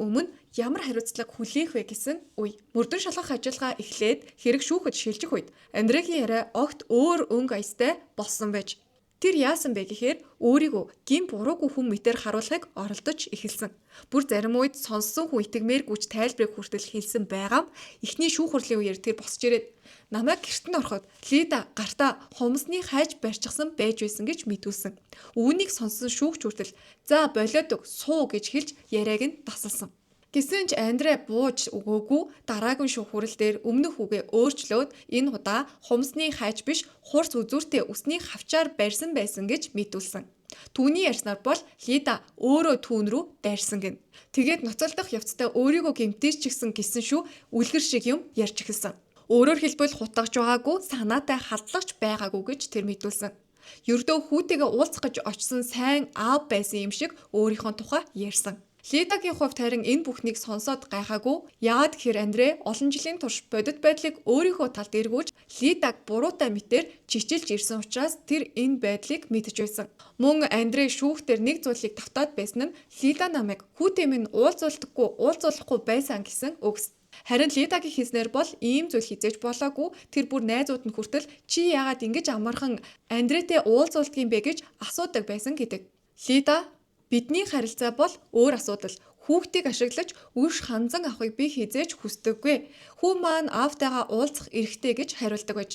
өмнө ямар хариуцлага хүлээх вэ гэсэн үе. Мөрдөн шалгах ажиллагаа эхлээд хэрэг шүүхэд шилжих үед Андрегийн яриа огт өөр өнгө аястай болсон байж. Тэр яасан бэ гэхээр өөрийгөө гин буруугүй хүн мэтэр харуулахыг оролдож эхэлсэн. Бүр зарим үед сонссон хүн итгэмээргүй ч тайлбарыг хүртэл хэлсэн байгаа. Эхний шүүх хурлын үеэр тэр босч ирээд намайг гэрт нь ороход Лида гартаа хумсны хайж барьчихсан байж байсан гэж мэдүүлсэн. Үүнийг сонссон шүүгч хүртэл за болиод өг суу гэж хэлж яриаг нь тасалсан. Гэсэн ч Андрей бууж өгөөгүй дараагийн шүүх хурал дээр өмнөх үгээ өөрчлөөд энэ удаа хумсны хайж биш хурц үзүүртэй үсний хавчаар барьсан байсан гэж мэдүүлсэн. Түүний ярьснаар бол Лида өөрөө түүн рүү дайрсан гин. Тэгээд ноцолдох явцдаа өөрийгөө гэмтээчихсэн гэсэн шүү үлгэр шиг юм ярьж эхэлсэн. Өөрөөр хэлбэл хутгаж байгаагүй санаатай халдлагч байгаагүй гэж тэр мэдүүлсэн. Ердөө хүүтэйгээ уулзах гэж очсон сайн аав байсан юм шиг өөрийнхөө тухай ярьсан. Лидагийн хувьд харин энэ бүхнийг сонсоод гайхаагүй. Яагаад гэхээр Андрей олон жилийн турш бодит байдлыг өөрийнхөө талд эргүүлж Лидаг буруутай мэтээр чичилж ирсэн учраас тэр энэ байдлыг мэдэж байсан. Мөн Андрей шүүхтэр нэг зүйлийг давтаад байсан нь Лида намайг хүүтэй минь уулзуулдаггүй, уулзуулахгүй байсан гэсэн үгс. Харин Лидагийн хэлснээр бол ийм зүйл хизээж болоогүй. Тэр бүр найзууд нь хүртэл чи яагаад ингэж амархан Андрейтэй уулзуулдаг юм бэ гэж асуудаг байсан гэдэг. Лида бидний харилцаа бол өөр асуудал. Хүүхдийг ашиглаж үш ханзан авахыг би хизээж хүсдэггүй. Хүү маань аавтайгаа уулзах эрхтэй гэж хариулдаг байж.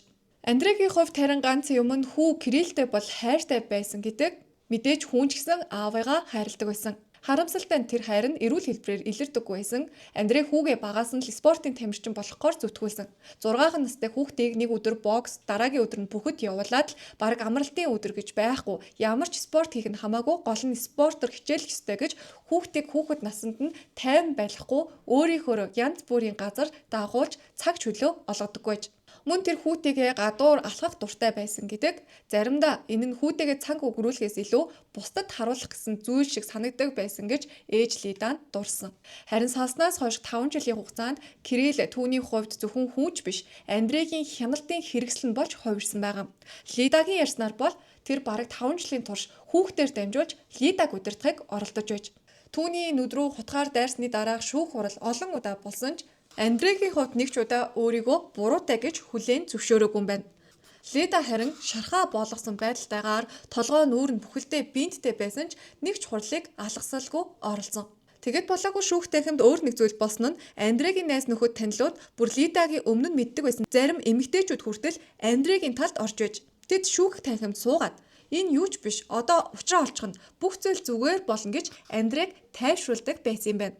Андрегийн хувьд харин ганц юм нь хүү Кириллтэй бол хайртай байсан гэдэг. Мэдээж хүн ч гэсэн аавыгаа хайрладаг байсан. Харамсалтай нь тэр хайр нь эрүүл хэлбэрээр илэрдэггүй байсан. Андрей хүүгээ багаас нь л спортын тамирчин болгохоор зүтгүүлсэн. 6 настай хүүхдийг нэг өдөр бокс, дараагийн өдөр нь бүхэд явуулаад л бараг амралтын өдөр гэж байхгүй. Ямар ч спорт хийх нь хамаагүй, гол нь спортоор хичээлэх ёстой гэж хүүхдийг хүүхэд насанд нь тайван байлгахгүй өөрийнхөө янз бүрийн газар дагуулж цаг чөлөө олгодоггүй байж. Мөн тэр хүүтэйгээ гадуур алхах дуртай байсан гэдэг. Заримдаа энэ нь хүүтэйгээ цаг өнгөрүүлэхээс илүү бусдад харуулах гэсэн зүйл шиг санагдаг байсан гэж ээж Лидан дурсан. Харин салснаас хойш 5 жилийн хугацаанд Кирилл түүний хувьд зөвхөн хүүч биш, Андрегийн хяналтын хэрэгсэл нь болж хувирсан байгаа. Лидагийн ярьснаар бол тэр бараг 5 жилийн турш хүүхдээр дамжуулж Лидаг удирдахыг оролдож байж. Түүний нүд рүү хутгаар дайрсны дараах шүүх хурал олон удаа болсон ч Андрегийн хувьд нэг ч удаа өөрийгөө буруутай гэж хүлээн зөвшөөрөөгүй юм байна. Лида харин шархаа боолгосон байдалтайгаар толгой нүүр нь бүхэлдээ бинттэй байсан ч нэг ч хурлыг алгасалгүй оролцсон. Тэгэд болоогүй шүүх танхимд өөр нэг зүйл болсон нь Андрегийн найз нөхөд танилуд бүр Лидагийн өмнө нь мэддэг байсан зарим эмэгтэйчүүд хүртэл Андрегийн талд орж байж тэд шүүх танхимд суугаад энэ юу ч биш одоо учраа олчихно бүх зүйл зүгээр болно гэж Андрег тайвшруулдаг байсан юм байна.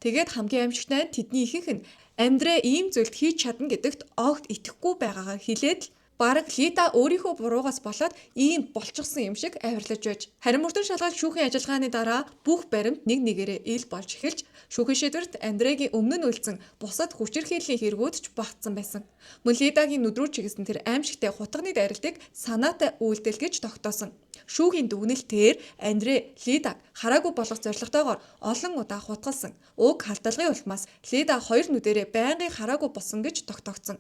Тэгээд хамгийн аимшигтай нь тэдний ихэнх нь Андре ийм зүйлд хийж чадна гэдэгт огт итгэхгүй байгаагаа хэлээд л бараг Лида өөрийнхөө буруугаас болоод ийм болчихсон юм шиг авирлаж байж. Харин мөрдөн шалгалт шүүхийн ажиллагааны дараа бүх баримт нэг нэгээрээ ил болж эхэлж шүүхийн шийдвэрт Андрегийн өмнө нь үлдсэн бусад хүчирхийллийн хэрэгүүд ч багтсан байсан. Мөн Лидагийн нүд рүү чиглэсэн тэр аимшигтай хутганы дайралтыг санаатай үйлдэл гэж тогтоосон. Шүүхийн дүгнэлтээр Андре Лидаг хараагүй болох зорилготойгоор олон удаа хутгалсан. Уг халдлагын улмаас Лида хоёр нүдэрээ байнгын хараагүй болсон гэж тогтоогдсон.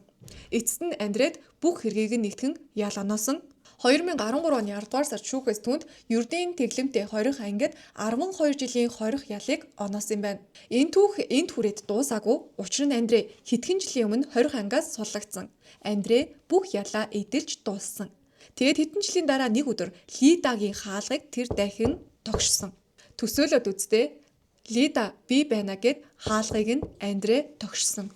Эцэст нь Андред бүх хэргийг нь нэгтгэн ял оноосон. 2013 оны 10 дугаар сард шүүхээс түүнд ердийн тэглэмтэй 20 ангид 12 жилийн хорих ялыг оноосон юм байна. Энэ түүх энд хүрээд дуусаагүй. Учир нь Андре хэдхэн жилийн өмнө 20 ангиас суллагдсан. Андре бүх ялаа эдэлж дууссан. Тэгээд хэдэн жилийн дараа нэг өдөр Лидагийн хаалгыг тэр дахин тогшсон. Төсөөлөд үздээ Лида би байна гэд хаалгыг нь Андре тогшсон.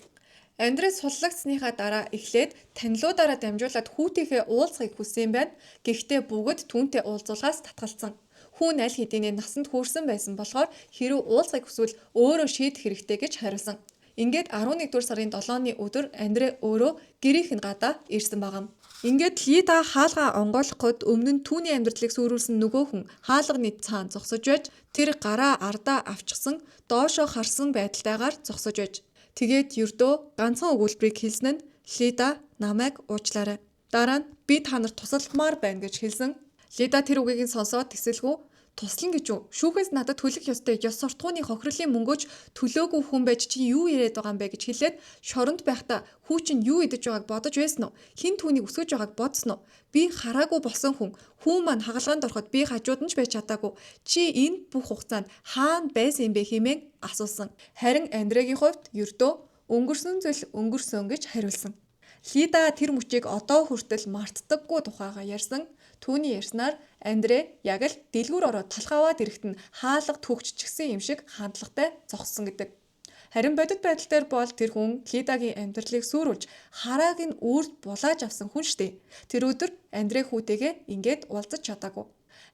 Андре суллагдсныхаа дараа эхлээд танилуудаараа дамжуулаад хүүтэйхээ уулзахыг хүссэн юм байна. Гэхдээ бүгд түүнтэй уулзуулахаас татгалцсан. Хүү нь аль хэдийнэ насанд хүрсэн байсан болохоор хэрв уулзахыг хүсвэл өөрөө шийдэх хэрэгтэй гэж хариулсан. Ингээд 11 дугаар сарын 7-ны өдөр Андре өөрөө гэрийнх нь гадаа ирсэн байгаа юм. Ингээд Лида хаалгаа онгойлгоход өмнө нь түүний амьдралыг сүрүүлсэн нөгөө хүн хаалганы цаана зогсож байж тэр гараа ардаа авчихсан доошоо харсан байдалтайгаар зогсож байж. Тэгээд ердөө ганцхан өгүүлбэрийг хэлсэн нь Лида намайг уучлаарай. Дараа нь би та нарт тусалмаар байна гэж хэлсэн. Лида тэр үгийг нь сонсоод тэсэлгүй туслана гэж юу? Шүүхээс надад төлөх ёстой ёс суртахууны хохирлын мөнгөөч төлөөгүй хүн байж чи юу яриад байгаа юм бэ гэж хэлээд шоронд байхдаа хүү чинь юу идэж байгааг бодож байсан уу? Хэн түүнийг өсгөж байгааг бодсон уу? Би хараагүй болсон хүн. Хүү маань хагалгаанд ороход би хажууд нь ч байж чадаагүй. Чи энэ бүх хугацаанд хаана байсан юм бэ хэмээн асуусан. Харин Андрегийн хувьд ердөө өнгөрсөн зүйл өнгөрсөн гэж хариулсан. Лида тэр мөчийг одоо хүртэл мартдаггүй тухайгаа ярьсан. Түүний ярьснаар Андре яг л дэлгүүр ороод талх аваад ирэхэд нь хаалга түгччихсэн юм шиг хандлагатай зогссон гэдэг. Харин бодит байдал дээр бол тэр хүн Лидагийн амьдралыг сүрүүлж харааг нь үрд булааж авсан хүн штэ. Тэр өдөр Андре хүүтэйгээ ингээд уулзаж чадаагүй.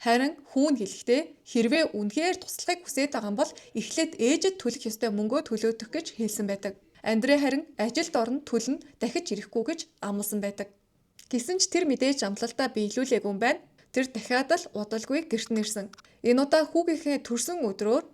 Харин хүүн хэлэхдээ хэрвээ үнэхээр туслахыг хүсээд байгаа юм бол эхлээд ээжэд төлөх ёстой мөнгөө төлөөдөх гэж хэлсэн байдаг. Андре харин ажилд орно төлнө дахиж ирэхгүй гэж амласан байдаг. Гэсэн ч тэр мэдээж амлалтаа биелүүлээгүй юм байна. Тэр дахиад л удалгүй гэрт нь ирсэн. Энэ удаа хүүгийнхээ төрсөн өдрөөр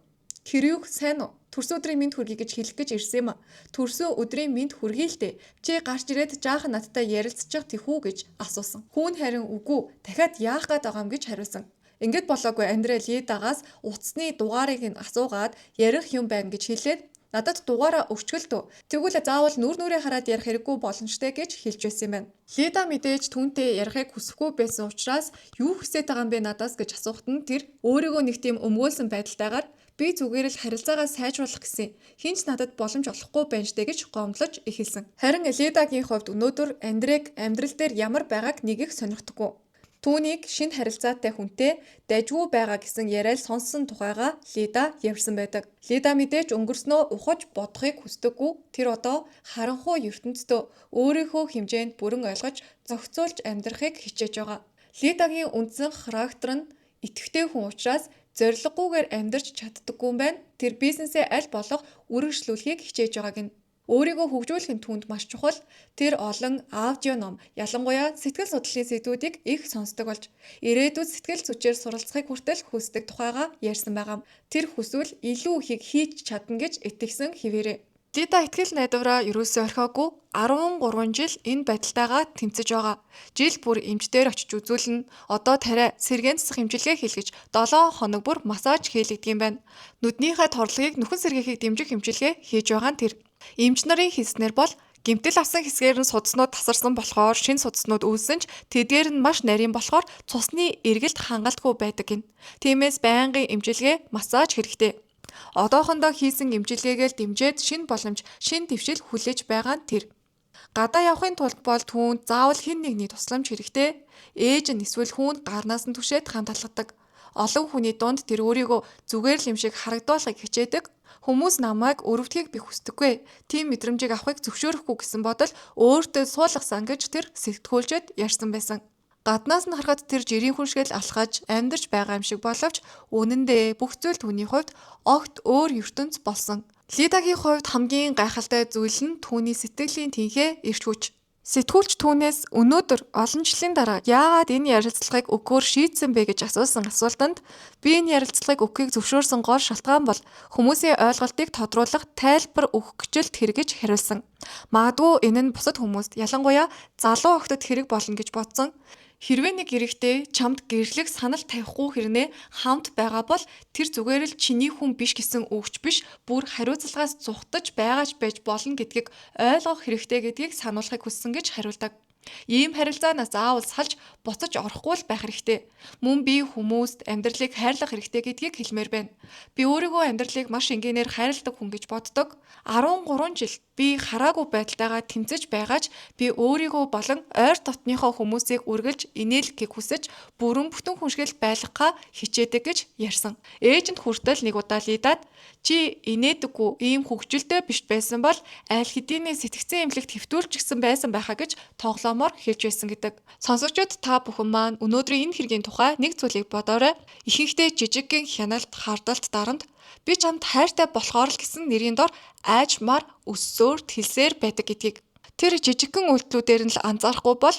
"Хэрүүх сайн уу? Төрсөн өдрийн мэнд хүргэе гэж хэлэх гэж ирсэн юм а. Төрсөн өдрийн мэнд хүргэе л дээ. Чи гарч ирээд жаахан надтай ярилцчих тэхүү" гэж асуусан. Хүү нь харин үгүй дахиад яах гээд байгаа юм гэж хариулсан. Ингээд болоогүй Андре Лидагаас утасны дугаарыг нь асуугаад ярих юм байна гэж хэлээд надад дугаараа өгчгөл дөө. Тэгвэл заавал нүр нүрээ хараад ярих хэрэггүй болно штэ гэж хэлж байсан юм байна. Лида мэдээж түүнтэй ярихыг хүсэхгүй байсан учраас юу хүсээд байгаа юм бэ надаас гэж асуухад нь тэр өөрийгөө нэг тийм өмгөөлсөн байдалтайгаар би зүгээр л харилцаагаа сайжруулах гэсэн. Хэн ч надад боломж олохгүй байна штэ гэж гомдлож эхэлсэн. Харин Лидагийн хувьд өнөөдөр Андрег амьдрал дээр ямар байгааг нэг их сонирхдаггүй. Түүнийг шинэ харилцаатай хүнтэй дажгүй байгаа гэсэн яриаг сонссон тухайгаа Лида ярьсан байдаг. Лида мэдээж өнгөрснөө ухаж бодохыг хүсдэггүй. Тэр одоо харанхуй ертөнцийн өөрийнхөө хэмжээнд бүрэн ойлгож зохицуулж амьдрахыг хичээж байгаа. Лидагийн үндсэн характер нь идэвхтэй хүн учраас зорилгогүйгээр амьдарч чаддаггүй юм байна. Тэр бизнесээ аль болох үргэлжлүүлэхийг хичээж байгааг нь. Өөрийгөө хөгжүүлэх нь түүнд маш чухал. Тэр олон аудио ном, ялангуяа сэтгэл судлалын сэдвүүдийг их сонсдог болж, ирээдүйд сэтгэл зүйчээр суралцахыг хүртэл хүсдэг тухайгаа ярьсан байгаа. Тэр хүсвэл илүү ихийг хийж чадна гэж итгэсэн хэвээрээ. Лида итгэл найдвараа ерөөсөө орхиогүй 13 жил энэ байдалтайгаа тэмцэж байгаа. Жил бүр эмч дээр очиж үзүүлнэ. Одоо тариа сэргээн засах эмчилгээ хийлгэж 7 хоног бүр массаж хийлэгдэг юм байна. Нүднийхээ тордлогыг нүхэн сэргээхийг дэмжих эмчилгээ хийж байгаа нь тэр. Эмч нарын хэлснээр бол гэмтэл авсан хэсгээр нь судснууд тасарсан болохоор шинэ судснууд үүссэн ч тэдгээр нь маш нарийн болохоор цусны эргэлт хангалтгүй байдаг гэнэ. Тиймээс байнгын эмчилгээ, массаж хэрэгтэй. Одоохондоо хийсэн эмчилгээгээ л дэмжиж шинэ боломж, шинэ дэвшил хүлээж байгаа нь тэр. Гадаа явахын тулд бол түүнд заавал хэн нэгний тусламж хэрэгтэй. Ээж нь эсвэл хүүн гарнаас нь түшээд хамт алхадаг. Олон хүний дунд тэр өөрийгөө зүгээр л юм шиг харагдуулахыг хичээдэг. Хүмүүс намайг өрөвдөхийг би хүсдэггүй. Тийм мэдрэмжийг авахыг зөвшөөрөхгүй гэсэн бодол өөртөө суулгасан гэж тэр сэтгүүлчэд ярьсан байсан. Гаднаас нь харахад тэр жирийн хүн шиг л алхаж амьдарч байгаа юм шиг боловч үнэн дээр бүх зүйл түүний хувьд огт өөр ертөнц болсон. Лидагийн хувьд хамгийн гайхалтай зүйл нь түүний сэтгэлийн тэнхээ эрч хүч. Сэтгүүлч түүнээс өнөөдөр олон жилийн дараа яагаад энэ ярилцлагыг өгөхөөр шийдсэн бэ гэж асуусан асуултанд би энэ ярилцлагыг өгөхийг зөвшөөрсөн гол шалтгаан бол хүмүүсийн ойлголтыг тодруулах тайлбар өгөх гэж л тэр гэж хариулсан. Магадгүй энэ нь бусад хүмүүст, ялангуяа залуу охидод хэрэг болно гэж бодсон. Хэрвээ нэг эрэгтэй чамд гэрлэх санал тавихгүй хэрнээ хамт байгаа бол тэр зүгээр л чиний хүн биш гэсэн үгч биш, бүр хариуцлагаас зугтаж байгаач байж болно гэдгийг ойлгох хэрэгтэй гэдгийг сануулахыг хүссэн гэж хариулдаг. Ийм харилцаанаас заавал салж буцаж орохгүй л байх хэрэгтэй. Мөн би хүмүүст амьдралыг хайрлах хэрэгтэй гэдгийг хэлмээр байна. Би өөрийгөө амьдралыг маш энгийнээр хайрладаг хүн гэж боддог. 13 жил би хараагүй байдалтайгаа тэмцэж байгаач би өөрийгөө болон ойр дотныхоо хүмүүсийг үргэлж инээлгэхийг хүсэж бүрэн бүтэн хүн шиг л байлгахаа хичээдэг гэж ярьсан. Ээжинд хүртэл нэг удаа Лидад чи инээдэггүй ийм хөгжилтэй биш байсан бол аль хэдийнэ сэтгцэн эмнэлэгт хэвтүүлчихсэн байсан байхаа гэж тоглоомоор хэлж байсан гэдэг. Сонсогчид та бүхэн маань өнөөдрийн энэ хэргийн тухай нэг зүйлийг бодоорой. Ихэнхдээ жижигхэн хяналт, хардалт, дарамт би чамд хайртай болохоор л гэсэн нэрийн дор аажмаар өссөөр тэлсээр байдаг гэдгийг. Тэр жижигхэн үйлдэлүүдээр нь л анзаарахгүй бол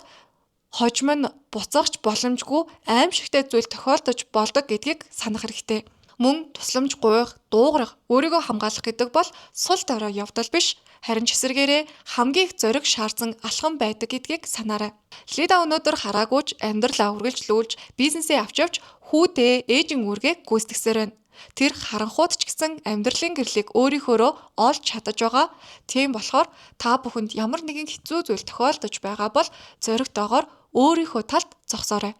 хожим нь буцаагч боломжгүй аимшигтай зүйл тохиолдож болдог гэдгийг санах хэрэгтэй. Мөн тусламж гуйх, дуугарах, өөрийгөө хамгаалах гэдэг бол сул дорой явдал биш, харин ч эсрэгээрээ хамгийн их зориг шаардсан алхам байдаг гэдгийг санаарай. Лида өнөөдөр хараагүйч амьдралаа үргэлжлүүлж, бизнесээ авч явж хүүдээ ээжийн үүргээ гүйцэтгсээр байна. Тэр харанхууд ч гэсэн амьдралын гэрлийг өөрийнхөөрөө олж чадаж байгаа. Тийм болохоор та бүхэнд ямар нэгэн хэцүү зүйл тохиолдож байгаа бол зоригтойгоор өөрийнхөө талд зогсоорой.